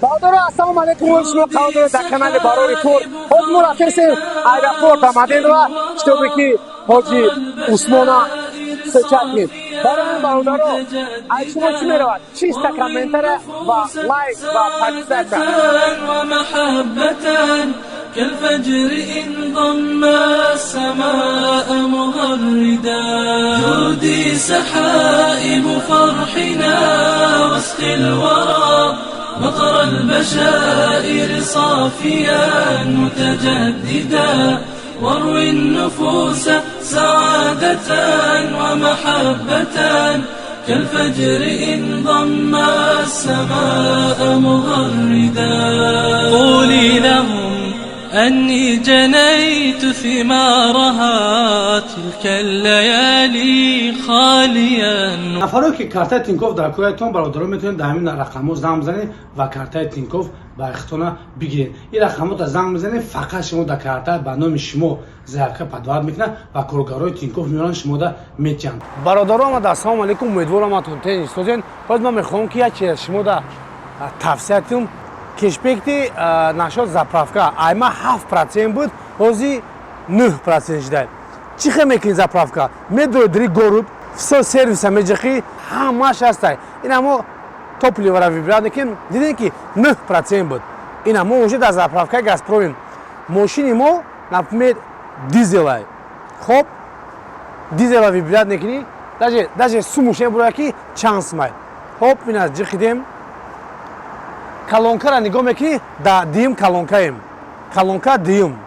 Бародаро, ассалому алайкум. Шумо қарор доред дар канали Барори Кор. Ҳозир мо рафтем аэропорт Домодедово, чтобы ки ҳоҷи Усмона встречать кунем. Барои ин, бародаро, аз шумо чӣ меравад? Чиста комментария ва лайк ва подписаться. ومحبة كالفجر إن ضم السماء مغردا، جودي سحائب فرحنا واسقي الورى مطر البشائر صافيا متجددا، واروي النفوس سعادة ومحبة كالفجر إن ضم السماء مغردا. قولي لهم أني جنيت ثمارها تلك الليالي خاليا. Нафаре ки картаи Тинькофф дар кораятон, бародарон, метавонед дар ҳамин рақамҳо занг бизанед ва картаи Тинькофф ба ихтона бигиред. Ин рақамҳота занг мезанед, фақат шумо дар карта ба номи шумо заявка подавать мекунад ва коргарои Тинькофф меоранд, шумода метиҳанд. Бародарон, омада, ассалому алайкум. Умедворам, атон тен истозен. Боз ман мехоҳам, ки як чиз шумода тавсия кунам. Кешбэкти нашод заправка айма 7% буд, ҳозир 9% шуда. Чӣ хел мекунӣ заправка? Медрои дри город, все сервиса меҷиқӣ, ҳамаш ҳастай. Ина мо топливора выбирать мекунем. Дидем, ки 9% буд. Ина мо уже дар заправкаи Газпромем. Мошини мо, например, дизелай. Хоб, дизела выбирать мекунӣ, даже сумуш мебурад, ки чанд сумай. Хоб, ина ҷиқидем, колонкара нигоҳ мекунӣ, да дуюм колонкаем, колонка дуюм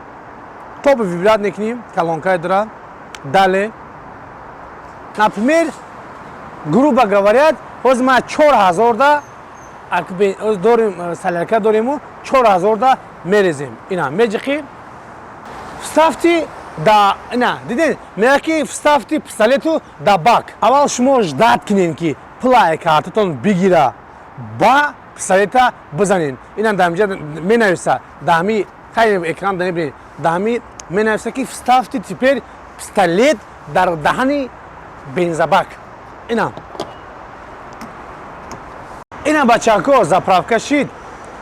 топ выбирать мекунем, колонкаи дора. Далее, например, грубо говоря, ҳозир ман 4000-да дорим, солярка дориму 4000-да мерезем. Ина меҷиқӣ, вставьте да, ина диден, мега, ки вставьте пистолету да бак. Аввал шумо ждать кунем, ки пулай картатон бигира, ба пистолета бизанен. Ина дар инҷа менависа, дар ҳами хайр экран да мебинед, дар ҳами менависа, ки вставьте теперь пистолет дар даҳани бензобак. Ина, бачако, заправка шид.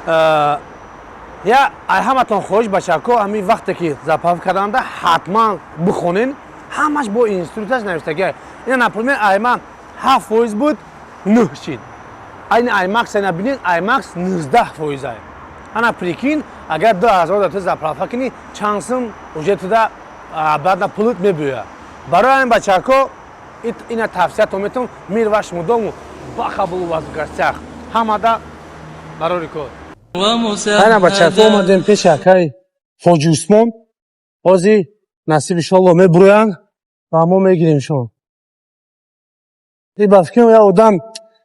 Я ай ҳаматон хоҳиш, бачако, ҳамин вақте ки заправка карданда, ҳатман бихонен, ҳамаш бо инструкцияш навиштагия. Ина, например, айма 7% буд, 9 шид. Айн аймакс ина бинед, аймакс 19 фоизай. Ана прикинь, агар 2000 да ту заправка кунӣ, чанд сум уже туда баъда пулут мебиёяд. Барои ҳамин, бачако, ина тавсиятон метавон. Мир вашему дому, баха был у вас в гостях. Ҳамада барори кор. Ана, бачако, омадем пеши акаи ҳоҷи Усмон. Ҳозир насиб, иншолло, мебуроянд ва мо мегиримшон. И ба фикрам, як одам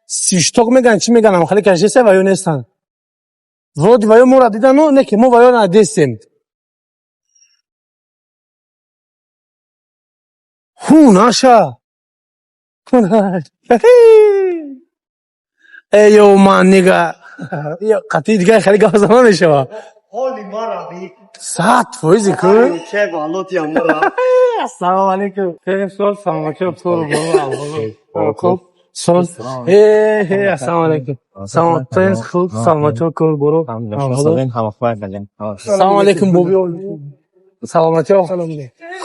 свисток меган, чӣ меган, хеле кашиса ва ё нестанд. Вроде ва ё моро дидану не, ки мо ва ё надестем. Ху наша. Эй, ё ман нига. Қатъи дигар хеле гап зада намешава. Ҳоли мара би. 100 фоизи ку. Че валоти амара. Ассалому алайкум. Сол, саломатӣ, хуб. Сол. Э, ассалому алайкум. Салом, хуб, саломатӣ, кор боро. Ассалому алайкум, боби. Саломатӣ.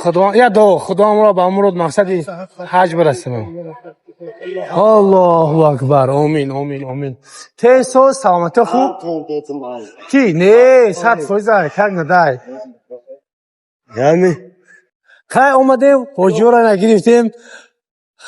Худо я до, Худо амро ба мурод мақсади ҳаҷ бирасонад. Аллоҳу акбар. Омин, омин, омин. Тез, сол, саломатӣ, хуб? Ки? Не, 100 фоиза, как надай. Яъне Хай, омадем, ҳоҷиёро нагирифтем.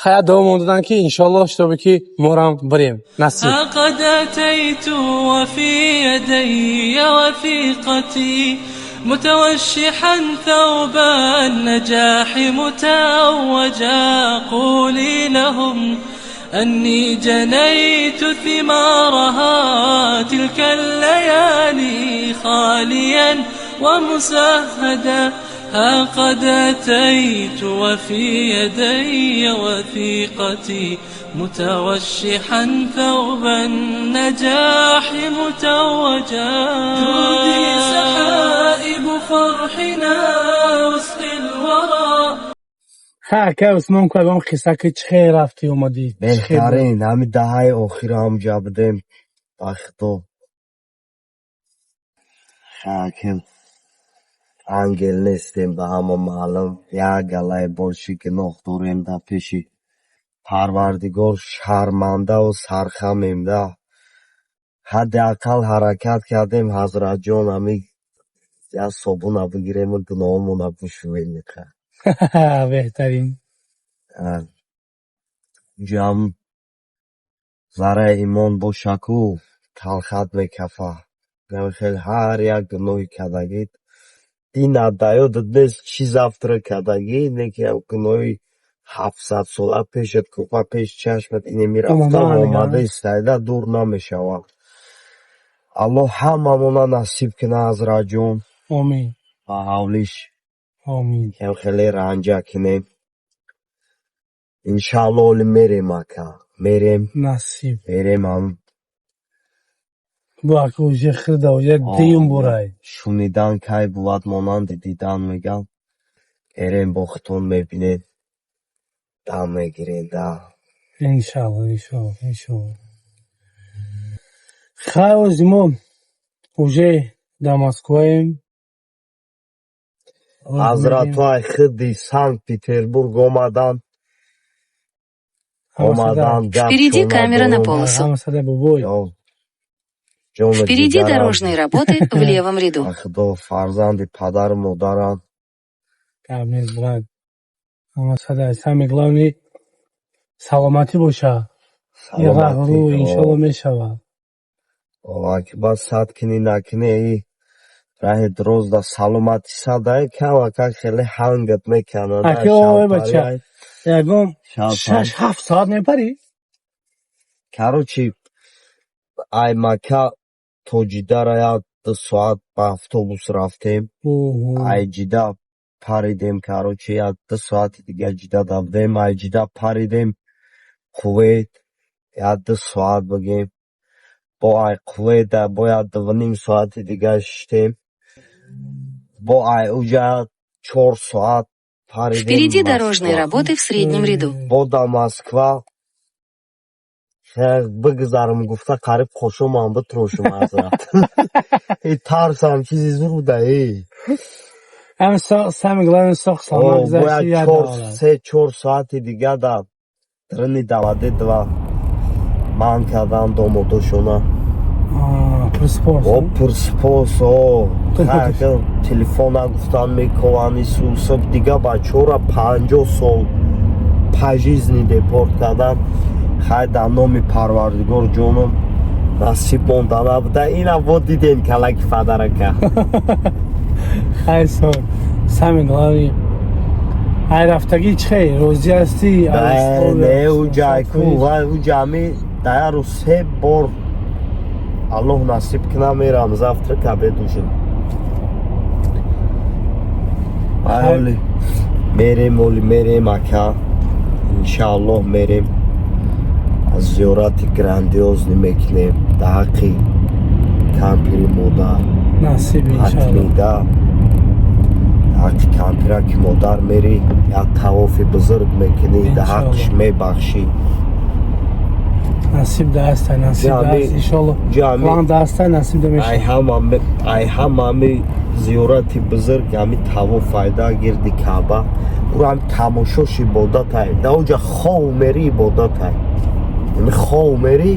Хая давом доданд, ки иншоллоҳ, чтобы ки морам бирем. Насиб. قد أتيت وفي يدي وثيقتي، متوشحا ثوب النجاح متوجا. قولي لهم أني جنيت ثمارها تلك الليالي خاليا ومسهدا. ها قد أتيت وفي يدي وثيقتي، متوشحا ثوب النجاح متوجا. جودي سحائب فرحنا واسقي الورى. Ха, ака Усмон, ку ягон қисса, ки чӣ хел рафтӣ, омадӣ? Беҳтарин, ҳами даҳаи охира ҳамҷа будем, ба худо. Ҳаким ангел нестем, ба ҳама маълум. Як галаи боши гуноҳ дорем, дар пеши Парвардигор шармандаву сархамем да. Ҳадди ақал ҳаракат кардем, ҳазратҷон, ҳами як собуна бигирему гуноҳомона бишӯем. Беҳтарин. Ҷам зарраи имон бошаку, талхат мекафа. Хел ҳар як гуноҳи кардагит динат да ёдат нест, чӣ завтра кардагӣ, не ки гуноҳи 700-сола пешат кӯпа, пеши чашмат инеми рафта омада истоида, дур намешавад. Аллоҳ ҳамамона насиб кунад, ҳазратҷон. Омин. Ба ҳавлиш. Омин. Кам хеле ранҷа кунем. Иншаалло, оли мерем, ака. Мерем. Насиб. Мерем ҳам. Бо ака уже хирда, уже дуюм борай. Шунидан кай бувад монанди дидан, мегам. Эрем, бо худтон мебинед. Дам мегиред, да. Иншалло, иншалло, иншалло. Хай, ози мо уже дар Москваем. Ҳазратҳои худи Санкт Петербург омаданд. Омаданд. Впереди камера на полосу. Ҳамасада бобой. Впереди дорожные работы в левом ряду. Худо, фарзанди падару модарам. Амин, брат. Ҳамасада, самое главное, саломатӣ боша. Роҳрӯ иншалло мешавад. Акбар, сад кунӣ накунӣ, и раҳи дароз да саломатӣ садае камака хеле ҳангат меканад. Аки, ой бача, ягон 6-7 соат мепарӣ? Короче, ай Мака то Ҷиддара як 2 соат ба автобус рафтем. Ай Ҷидда паридем, короче, як 2 соати дига Ҷидда будем. Ай Ҷидда паридем Кувейт, як 2 соат бигем. Бо ай Кувейта бо як 2,5 соати дига шиштем. Бо ай уҷа 4 соат паридем Впереди дорожные Москва. работы в среднем ряду. Бо да Москва бигзарам гуфта, қариб қошумам битрошум, ҳазрат. И тарсам чизи зур буда, э. Ҳам самое главное, соғ саломат гузашти. Бояд як чор давлат. 3-4 соати дига да даруни Домодедово ман кардан домодошона. Пурспорт. О, пурспос, о, телефона гуфтан мекованӣ сусаб. Дига бачаҳора 50 сол пожизненно депорт кардан. Хай, дар номи Парвардигор, ҷоном, насиб монда набуда. Ина во дидем калаки падарака. Хай, со самое главное, ай рафтагӣ чӣ хел, розӣ ҳастӣ? Не, уҷайку вай уҷами да як рӯз се бор, Аллоҳ насиб кунам, мерам завтрак, обед, ужин. Оли мерем, оли мерем, ака, иншааллоҳ, мерем, аз зиёрати грандиозный мекунем да ҳаққи кампири модар. Насиб, иншалло. Ҳатмӣ да ҳаққи кампира ки модар мерӣ, як тавофи бузург мекунӣ, да ҳаққиш мебахшӣ. Насиб да ҳаста, насиб да ҳаст, иншалло. План да ҳаста, насиб да мешавад. Ай ҳамами зиёрати бузург ҳами тавоф файда гирди Каъба, уро ҳами тамошош ибодатай. Да оҷа хов мерӣ, ибодатай. Ами хов мерӣ,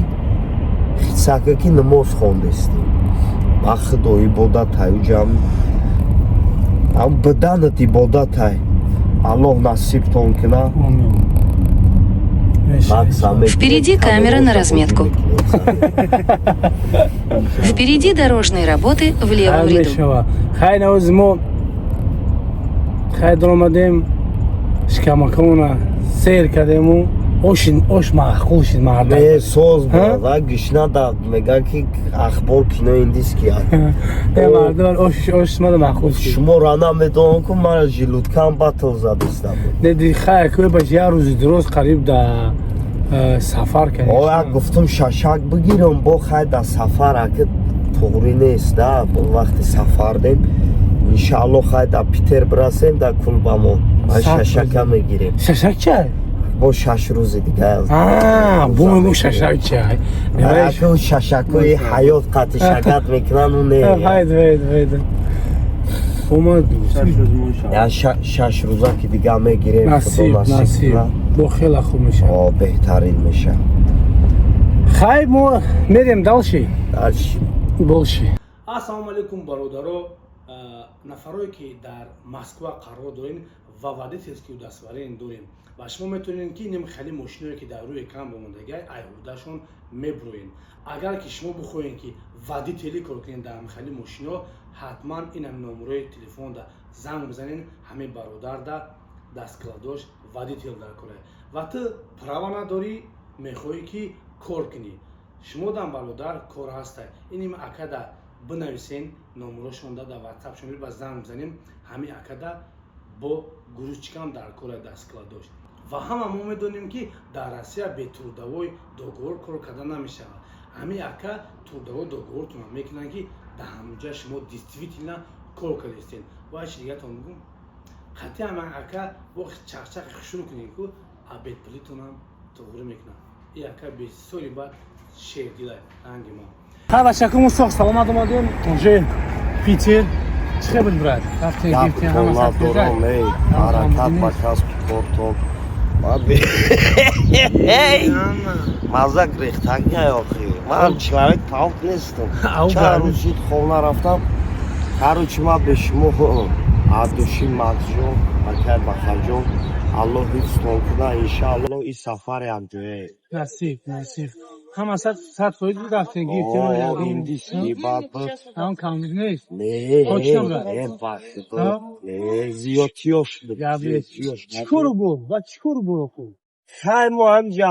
хисака ки намоз хондестӣ, ба Худо, ибодатай. Уҷа ам биданат ибодатай. Аллоҳ насибтон кунад. Впереди камера на разметку. Впереди дорожные работы в левом ряду. Хай, навози мо хай даромадем, шикамакамона сер кардему, ош маъқул шид мардам. Не, соз ва гишна да мега ки ахбор кино индийский. Не, мардам, ош мада маъқул шид. Шумо рана медонам ку мара желудкам батл задиста буд. Не, ди хай ку баш як рӯзи дуруст қариб да сафар кардем. О, як гуфтум шашак бигирам, бо хай да сафар аки туғрӣ нест да, бо вақти сафар дем, иншаалло, хай да Питер бирасем, да кулбамон шашака мегирем. Шашак чай? Бо 6 рӯзи дига. Бо шашак чай. Аку шашакои ҳаёт қати шагат мекунанд, у не. Вайд, вайд, вайд. Омад. Я 6 рӯза ки дига мегирем. Насиб, насиб. Бо хела хуб мешавад. О, беҳтарин мешавад. Хай, мо мерем дальше. Дальше. Больше. Ассалому алайкум, бародаро, нафарое ки дар Москва қарор дорем ва водительский удостоверение дорем ва шумо метавонед, ки ним хеле мошиное ки дар рӯи экран бомондагиай, айҳудашон мебуроен. Агар ки шумо бихоҳед, ки водителӣ кор кунед дар хеле мошино, ҳатман инам номерои телефонда занг бизанед. Ҳамин бародарда дасткладош водитель дар кора ва ту права надорӣ, мехоҳӣ ки кор кунӣ, шумо дам, бародар, кор ҳастай. Иним акада бинависен, номерошонда дар ватсапшон ба занг бизанем. Ҳамин акада бо грузчикам дар кора дасткла дошт. Ва ҳама мо медонем, ки дар Россия бе трудовой договор кор карда намешавад. Ҳамин ака трудовой договортона мекунанд, ки дар ҳамҷа шумо действительно кор кардастен. Ва чи дигатон бигум, қатъи ҳама ака бо чақчақи хушрӯ кунем, ку обед пулитонам туғрӣ мекунам. И ака бисёри бад шердила ранги ма. Ха, бачакуму соғ саломат омадем уже Питер. Чӣ хел, брат? Рафтем, гирифтем, ҳама сад. Надорам, эй, ҳаракат ба касбу кортон. Маза грехтагия охи. Ман человек паук нестам. Чанд рӯз шуд, хона рафтам. Короче, ман бе шумо Абдуши Максҷон, акай Бахаҷон, Аллоҳ ҳифзтон кунад, иншаалло, ин сафар якҷояе. Насиб, насиб. Ҳама 100% рафтем, гирифтем. Индийский бад буд. Ҳам кам нест. Не, Точно, брат? не, бахт, не, зиёдтиёш буд. Зиёдтиёш. Чӣ кору буд ва чӣ кору буд оху? Хай, мо ҳамҷа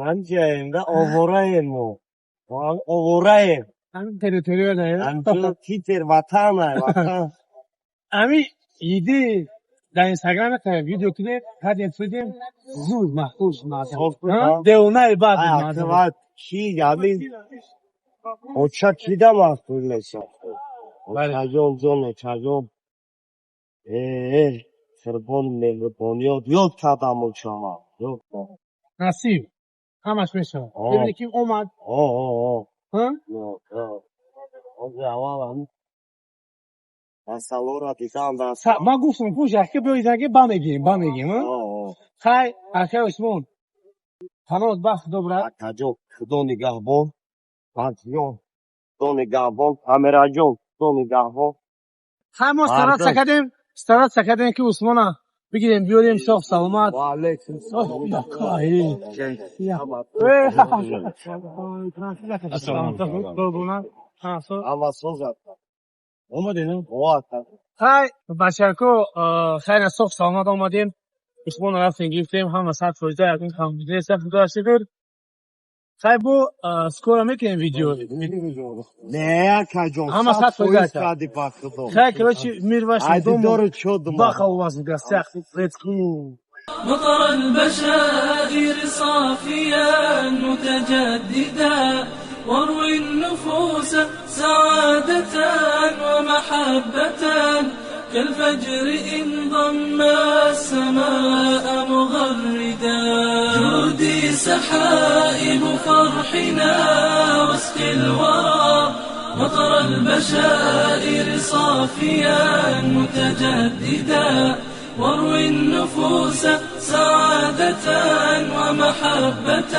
ҳамҷаем да, овораем мо. Мо ҳам овораем. Ҳамин территория да. Ҳамҷо Питер ватан ай, ватан. Ҳамин иди дар Инстаграм видео кунем, кардем, шудем, зуд маҳфуз. Девонаи бад. Ай, аква ки ҳамин оча кида маҳфуз мешавад. Очаҷон, ҷон, очаҷон. Э, қурбон, меҳрубониёт ёд кардам очама. Ёд кардам. Насиб, ҳамаш мешавад. О. Бибини ки омад. О, о, о. Ҳа? О, о. Ҳозир аввал ҳамин масъаларо дидам дар Ман гуфтам, пуш ака биёидаги, ба мегирем, ба мегирем. О, о. Хай, акай Усмон, паноҳ ба Худо, брат. Акаҷон, Худо нигаҳбон. Бачиён, Худо нигаҳбон. Камераҷон, Худо нигаҳбон. Хай, мо стараться кардем, стараться кардем, ки Усмона бигирем, биёрем соғ саломат. Ва алайкум салом. Э, Ҳама созад. Омадем. О, ака. Хай, бачако, хайра, соғ саломат омадем. Усмона рафтем, гирифтем, ҳама 100%, ягон кам нест, Худо шукр. Хай, бо скоро мекунем видео. Не, акаҷон, Ҳама сад 100% фоиз ака. кардӣ, ба Худо. Хай, короче, мир вашему Ай, дому. дидору чодум. Баха у вас в гостях. Let's go. مطر البشائر صافيا متجددا، واروي النفوس سعادة ومحبة، كالفجر إن ضم السماء مغردا. جودي سحائب فرحنا واسقي الورى، مطر البشائر صافيا متجددا، واروي النفوس سعادة ومحبة.